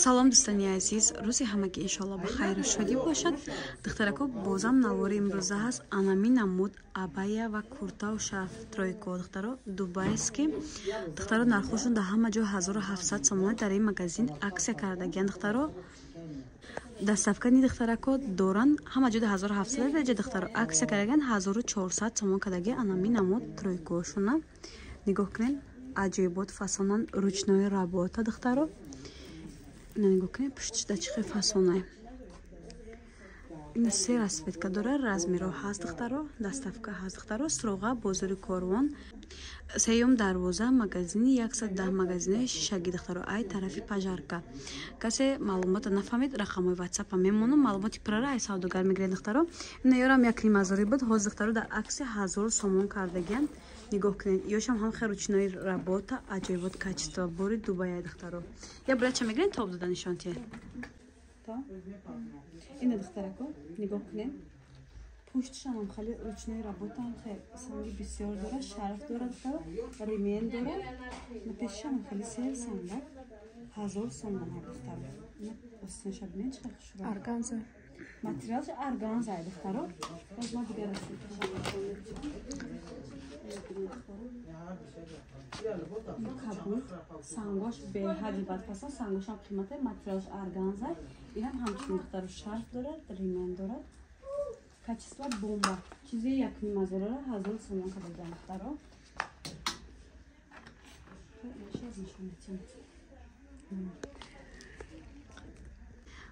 Салом дӯстони азиз, рӯзи ҳамагӣ иншоалло ба хайру шодӣ бошад. Духтарако, бозам навори имрӯза ҳаст. Анами намуд абая ва куртау шарф тройко духтаро дубайски. Духтаро, нархошон дар ҳама ҷо 1700 сомона дар ин магазин аксия кардагиян духтаро. Доставкани духтарако доран ҳама ҷо 1700 даҷа духтаро аксия кардагиян 1400 сомон кардагия. Анами намуд тройкошона нигоҳ кунед, аҷоибот фасонан, ручной работа духтаро. Нигоҳ кунед, пуштиш да чӣ хел фасонай. Ина се расцветка дора, размеро ҳаст духтаро, доставка ҳаст духтаро. Суроға бозори Корвон, сеюм дарвоза, магазини 110, магазинаи шишагӣ духтаро, ай тарафи пажарка. Касе маълумота нафаҳмид, рақамҳои ватсапа мемонам, маълумоти пуррара ай савдогар мегиред духтаро. Ина ёрам як нимазорӣ буд, ҳозир духтаро дар аксия 1000 сомон кардагиян. Нигоҳ кунед, ёшам ҳам хел ручной работа, аҷоибот качество, бори Дубая духтаро. Я брача мегирен, тоб дода нишон тие. Ина духтарако нигоҳ кунед, пуштишам хеле ручной работа, хеле санги бисёр дора, шарф дора духтаро, ремень дора. Пешишам хеле сер сангак, 1000 сомон духтаро. Остинша бинед, чӣ хушро. Органза. Материалш органза духтаро. Боз ма дигар кабуд, сангош беҳади бадфасон, сангошам қимате, материалш органза. Инам ҳамчунин духтаро шарф дорад, ремень дорад. Качество бомба. Чизи якнимазорара 1000 сомон кардагиан духтаро.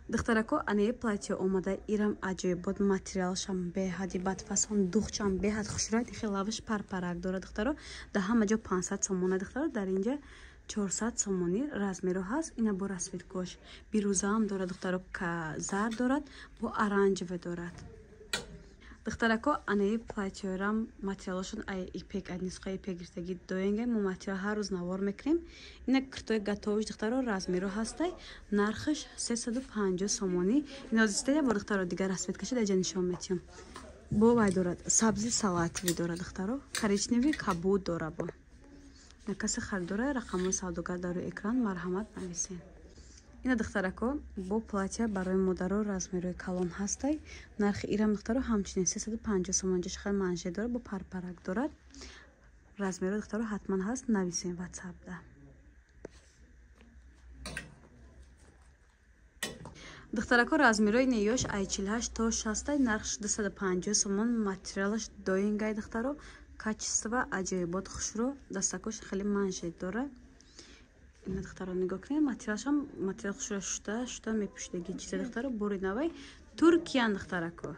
Духтарако, анае платье омада, ирам аҷоибот, материалшам беҳади бадфасон, духчам беҳад хушрӯй, хел лавш парпарак дорад духтаро. Дар ҳама ҷо 500 сомона духтаро, дар инҷа 400 сомонӣ размеро ҳаст. Ина бо расцветкош бирӯзаам дорад духтаро, зар дорад, бо оранжеве дорад. Духтарако, анаи платьёрам материалошон ай ипек, ай нисхаи ипек гирифтагӣ доенга, мо материал ҳар рӯз навор мекунем. Ина киртои готовиш духтаро, размеро ҳастай, нархаш 350 сомонӣ. Ина озиста бо духтаро дигар расцветкаша даҷа нишон метиҳам. Бо вай дорад, сабзи салатовый дорад духтаро, коричневый кабуд дора бо. На касе харидора, рақамҳои савдогар дар рӯи экран, марҳамат нависен. Ина духтарако, бо платья барои модаро размерои калон ҳастай. Нархи ирам духтаро ҳамчунин 350 сомон, ҷош хел манже дорад, бо парпарак дорад. Размеро духтаро ҳатман ҳаст, нависен ватсапда. Духтарако, размерои неёш ай 48 то 60, нархш 250 сомон, материалаш доингай духтаро, качество аҷоибот хушрӯ, дастакош хеле манже дорад. Ина духтаро нигоҳ кунед, материалшам материал хушро шута шута мепӯшидаги чиза духтаро, бори навай туркиян духтарако.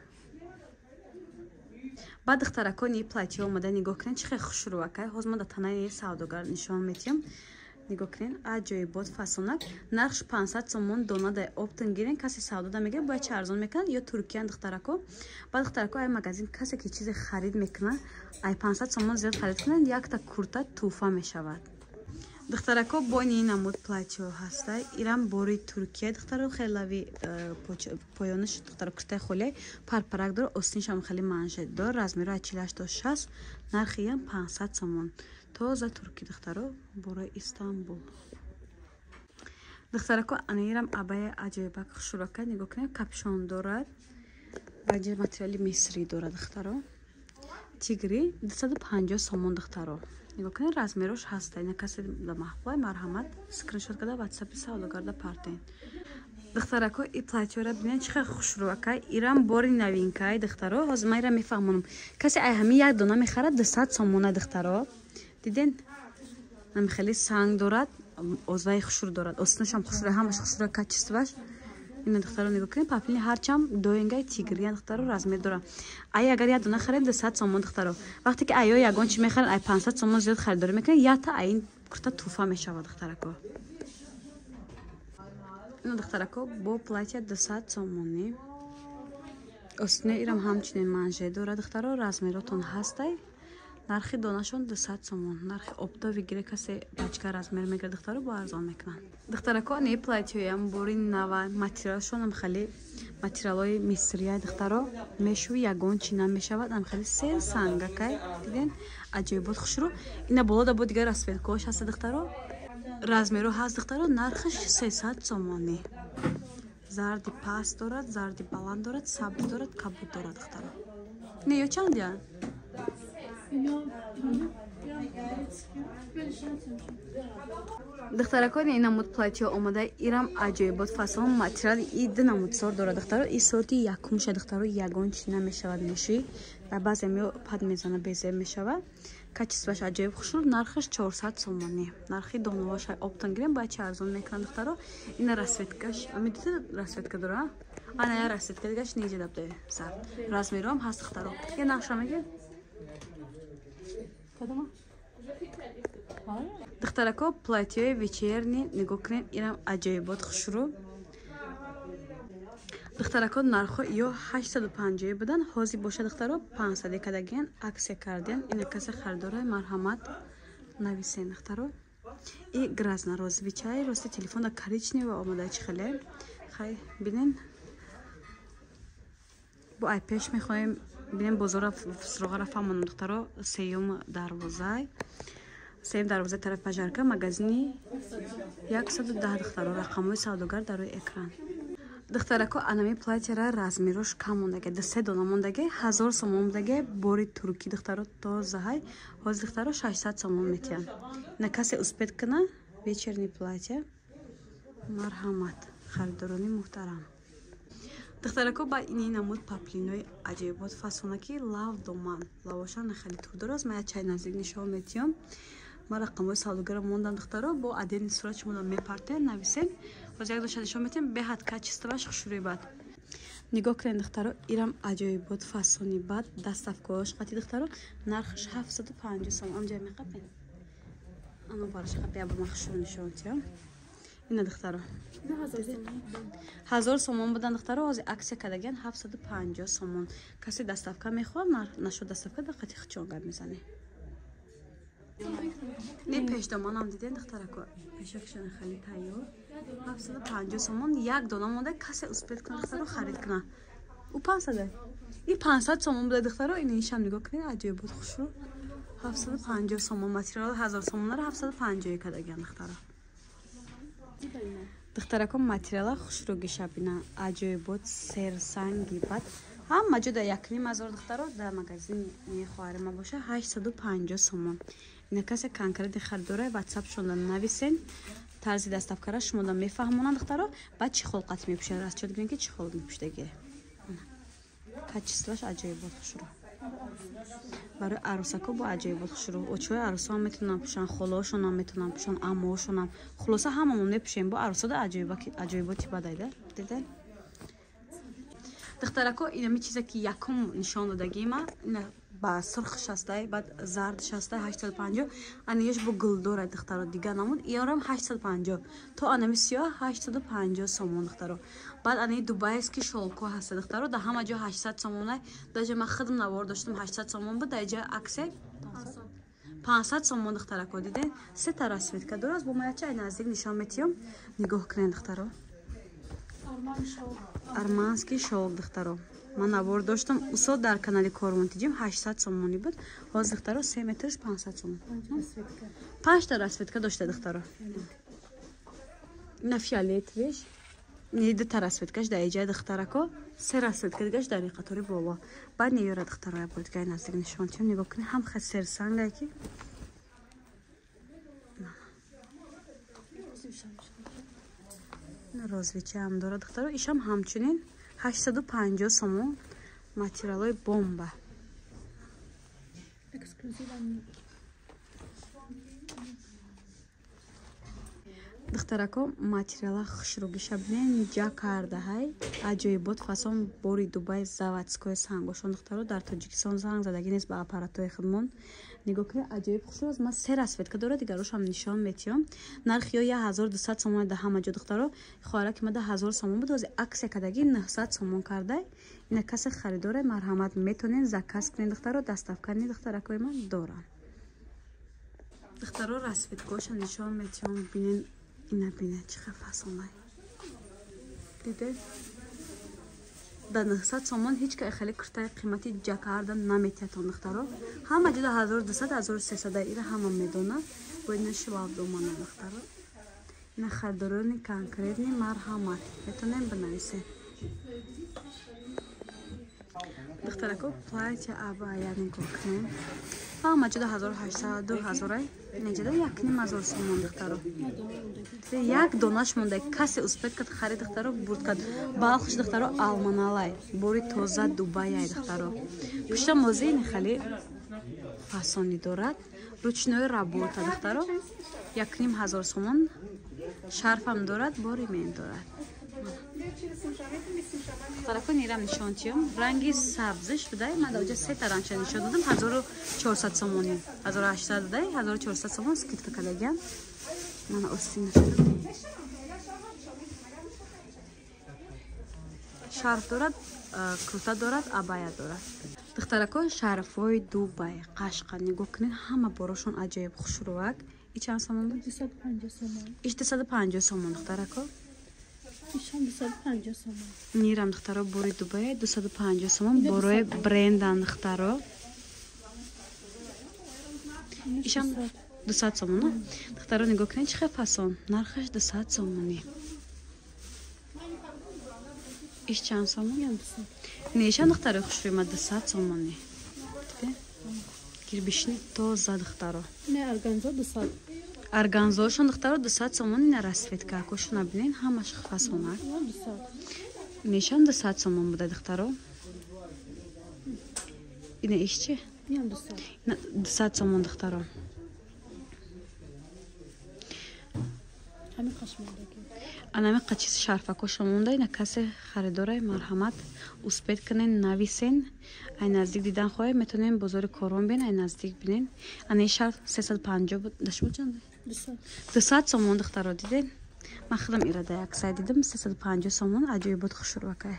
Баъд духтарако ни платье омада нигоҳ кунед, чӣ хел хушрӯакай. Ҳозир ма дар танаи савдогар нишон метиҳам. Нигоҳ кунед, аҷоибот фасонак, нархш 500 сомон дона дар оптон гирен, касе савдо да мегирад, бояд чи арзон мекунад ё туркиян духтарако. Баъд духтарако, ай магазин касе ки чизе харид мекунад, ай 500 сомон зиёд харид кунад, якта курта тӯҳфа мешавад. Духтарако, бо ин намуд платьё ҳастай, ирам бори Туркия духтаро, хелави поёнаш духтаро куртаи холия парпарак дора, остиншам хеле манжет дора, размеро аз 48 то 60, нархи ям 500 сомон. Тоза турки духтаро, бораи Истанбул. Духтарако, ана ирам абая аҷоибак хушрӯака, нигоҳ кунед, капюшон дорад ва ҷи материали мисрӣ дорад духтаро. Тигри 250 сомон духтаро. Нигоҳ кунед, размерош ҳаста. Ина касе да маҳқулай, марҳамат, скриншот карда ватсапи савдогарда партен. Духтарако, и платьёра бинед, чӣ хел хушрӯакай. Ирам бори новинкай духтаро. Ҳозир ман ира мефаҳмонам. Касе ай ҳамин як дона мехарад 200 сомона духтаро. Диден? Ам хеле санг дорад, озваи хушрӯ дорад. Остинашам хушрӯ, ҳамаш хушрӯ качествоаш. Ина духтаро нигоҳ кунед, паплини ҳарчам доингай тигрия духтаро, размер дора. Ай агар як дона харед 200 сомон духтаро. Вақте ки айё ягон чи мехаранд, ай 500 сомон зиёд харидорӣ мекунанд, якта ай ин курта тӯҳфа мешавад духтарако. Ина духтарако, бо платья 200 сомонӣ. Остина ирам ҳамчунин манже дора духтаро, размеротон ҳастай. Нархи донашон 200 сомон. Нархи оптови гире, касе пачка размер мегирад духтаро, бо арзон мекунанд. Духтарако, не платьёям бори нава, материалшонам хеле материалҳои мисрия духтаро, мешӯи ягон чи намешавад, ам хеле сер сангакай, диден, аҷоибот хушрӯ. Ина боло да бо дигар расцветкош ҳаста духтаро. Размеро ҳаст, духтаро, нархаш 300 сомонӣ. Зарди паст дорад, зарди баланд дорад, сабз дорад, кабуд дорад, духтаро. Не, ё чанд я? Духтаракони, ин намуд платьё омада, ирам аҷоибот фасон, материали и ду намуд сорт дорад, духтаро. И сорти якумша, духтаро, ягон чи намешавад мешӯӣ. Дар баъзе мео пад мезана, безеб мешавад. Качествоаш аҷоиб хушрӯ, нархаш 400 сомонӣ. Нархи доноваша оптон гирем, бояд чи арзон мекунанд, духтаро. Ина расцветкаш, ами дида расцветка дора? Ана я расцветка дигаш ниҷа дабде зард. Размером ҳаст, духтаро. Я нақша мегир? Кадома? Духтарако, платьёи вечерний нигоҳ кунед, инам аҷоибот хушрӯ. Духтарако, нархҳо ё 850 будан, ҳозир боша, духтаро, 500 кардагиян, аксия кардиян. Ина касе харидора, марҳамат, нависен, духтаро. И грязно-розовый чай, рости телефонда коричневый омада чи хеле. Хай, бинен. Бо ай пеш мехоҳем бинем бозора суроғара фаҳмонам, духтаро. Сеюм дарвозай. Сеюм дарвозаи тарафи Пожарка, магазини 110, духтаро, рақамҳои савдогар дар рӯи экран. Духтарако, анами платьяра размерош кам мондаге, ду се дона мондаге, 1000 сомон будаге, бори туркӣ, духтаро, тозаҳай. Ҳозир, духтаро, 600 сомон метиҳанд. На касе успеть куна, вечерний платья, марҳамат, харидорони муҳтарам. Духтарако, ба ини намуд паплинои аҷоибот фасона ки лав доман, лавошан хеле турдор аст. Ман як чай наздик нишон метиҳам. Ман рақамҳои савдогара мондам, духтаро, бо отдельный сурат шумо мепартем, нависен. Ҳозир як доша нишон метиҳем, беҳад качествоаш хушрӯи бад. Нигоҳ кунед, духтаро, ирам аҷоибот фасони бад, доставкаош қати, духтаро, нархаш 750 сом. Амҷа меқапен? Ано бараш қапе, я ба ман хушрӯ нишон тиҳам. Ина, духтаро, 1000 сомон будан, духтаро, ҳозир аксия кардагиян, 750 сомон. Касе доставка мехоҳад, нашуд доставка дар қати хичон гап мезанем. Не, пешдоманам диден, духтарако, пешакшана хеле тайёр, 750 сомон, як дона монда. Касе успеть кунад, духтаро, харид кунад. Ӯ 500, и 500 сомон буда, духтаро. Ин ишам нигоҳ кунед, аҷоибот хушрӯ, 750 сомон. Материал 1000 сомонара 750 кардагиян, духтаро. Духтарако, материала хушрӯгиша бина, аҷоибот серсанги бад. Ҳама ҷо дар 1500, духтаро, дар магазини хоҳари ма боша 850 сомон. Ина касе конкретный харидора, ватсапшонда нависен, тарзи доставкара шумода мефаҳмонанд, духтаро. Баъд чӣ хол қат мепӯшад, расчёт гирем ки чӣ хол мепӯшдаги. Качествоаш аҷоибот хушрӯ, барои арӯсако бо аҷоибот хушрӯ. Очои арӯсоам метавонанд пӯшанд, холаошонам метавонанд пӯшанд, амоошонам, хулоса ҳамамон мепӯшем. Бо арӯсода аҷоиботи бадайда диден, духтарако. Инами чизе ки якум нишон додагима, ина ба сурх шастай, баъд зард шастай, 850. Анаёш бо гулдора, духтаро, дига намуд, иёрам 850, то анами сиёҳ 850 сомон, духтаро. Баъд анаи дубайский шёлко ҳаста, духтаро, дар ҳама ҷо 800 сомона. Даже ман худм навор доштам, 800 сомон буд, дар ҷои аксия 500 сомон, духтарако. Диден, сета расцветка дорад. Бо маяча ай наздик нишон метиҳам, нигоҳ кунед, духтаро. Арманский шёлк, духтаро, ман навор доштам усо дар канали Корвон Тиҷим, 800 сомонӣ буд. Ҳозир, духтаро, 3 метрш 500 сомон. Панҷта расцветка дошта, духтаро. Ина фиолетовиш, не, дута расцветкаш дар иҷаи, духтарако, се расцветка дигаш дар қатори боло. Баъд неёра, духтаро, я бор дигаи наздик нишон тиҳам, нигоҳ кунед, ҳам хел серсангае ки розвичаам дорад, духтаро. Ишам ҳамчунин 850 сомон, материалҳои бомба. Эксклюзивный. Духтарако, материала хушрӯгиша бинен, ҷа кардаҳай, аҷоибот фасон, бори Дубай, заводской сангошон, духтаро, дар Тоҷикистон занг задагӣ нест ба аппаратҳои худмон. Нигоҳ кунед, аҷоиб хушрӯ аст. Ма се расцветка дорад, дигарошам нишон метиҳам. Нархи ё 1200 сомон дар ҳама ҷо, духтаро. Хоҳара ки мада 1000 сомон буд, ҳозир аксия кардагӣ, 900 сомон кардай. Ина касе харидоре, марҳамат, метонен заказ кунед, духтаро. Доставка ни, духтаракои ман доранд. Духтаро, расцветкаҳоша нишон метиҳам, бинен. Ина бинед, чӣ хел фасонай, дидед? Дар 900 сомон ҳеҷ ка хеле куртаи қимати ҷакарда наметиҳатон, духтаро. Ҳама ҷода 1200, 1300, ира ҳама медонад. Бо ина шилавдомана, духтаро. Ина харидорони конкретни марҳамат метавонем бинависем. Духтарако, платья абая нигоҳ кунем. Ҳама ҷода 1800, 2000, инҷода 1500 сомон, духтаро. Як донаш монда, касе успеть кард харид, духтаро, бурд кард. Балхш, духтаро, алманалай, бори тоза Дубаяй, духтаро. Пушта мозини хеле фасонӣ дорад. Ручной работа, духтаро. 1500 сомон. Шарфам дорад, бори мен дорад. Духтарако, нирам нишон чиём. Ранги сабзиш будай. Ман дар оҷа сета рангша нишон додам. 1400 сомонӣ. 1800 будай, 1400 сомон скидка кардагиам. Мана остинаш. Шарф дорад, курта дорад, абая дорад. Духтарако, шарфҳои Дубай, Қашқа нигоҳ кунед, ҳама борошон аҷоиб хушрӯак. И чанд сомон буд? 250 сомон. Иш 250 сомон, духтарако. Ишам 250 сомон. Нирам, духтаро, бори Дубай 250 сомон, борои брендан, духтаро. Ишам 200 сомон. Духтаро, нигоҳ кунед, чӣ хел фасон. Нархаш 200 сомонӣ. Иш чанд сомон? Не, ишам, духтаро, хушрӯйма 200 сомонӣ. Кирбишни тоза, духтаро. Не, органзо 200. Органзошон, духтаро, 200 сомон. Ина расцветка акошона бинен, ҳамаш фасона. Нешам 200 сомон буда, духтаро. Ина иш чи? 200 сомон, духтаро. Анами қачиз шарфакоша монда. Ина касе харидорай, марҳамат, успеть кунен, нависен. Ай наздик дидан хоҳед, метавонем бозори Корвон бин, ай наздик бинен. Ана ин шарф 350 буд. Да шумо чанд? 200 сомон, духтаро, диден? Ман худам ира да як сай дидам, 350 сомон, аҷоибот хушрӯакай.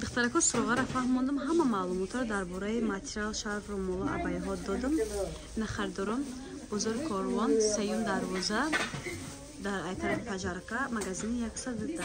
Духтарако, суроғаро фаҳмондам, ҳама маълумотро дар бораи материал, шарф, румолу абаяҳо додам. Ина харидорон, бозори Корвон, сеюм дарвоза, дар ай тарафи Паҷарка, магазини 110.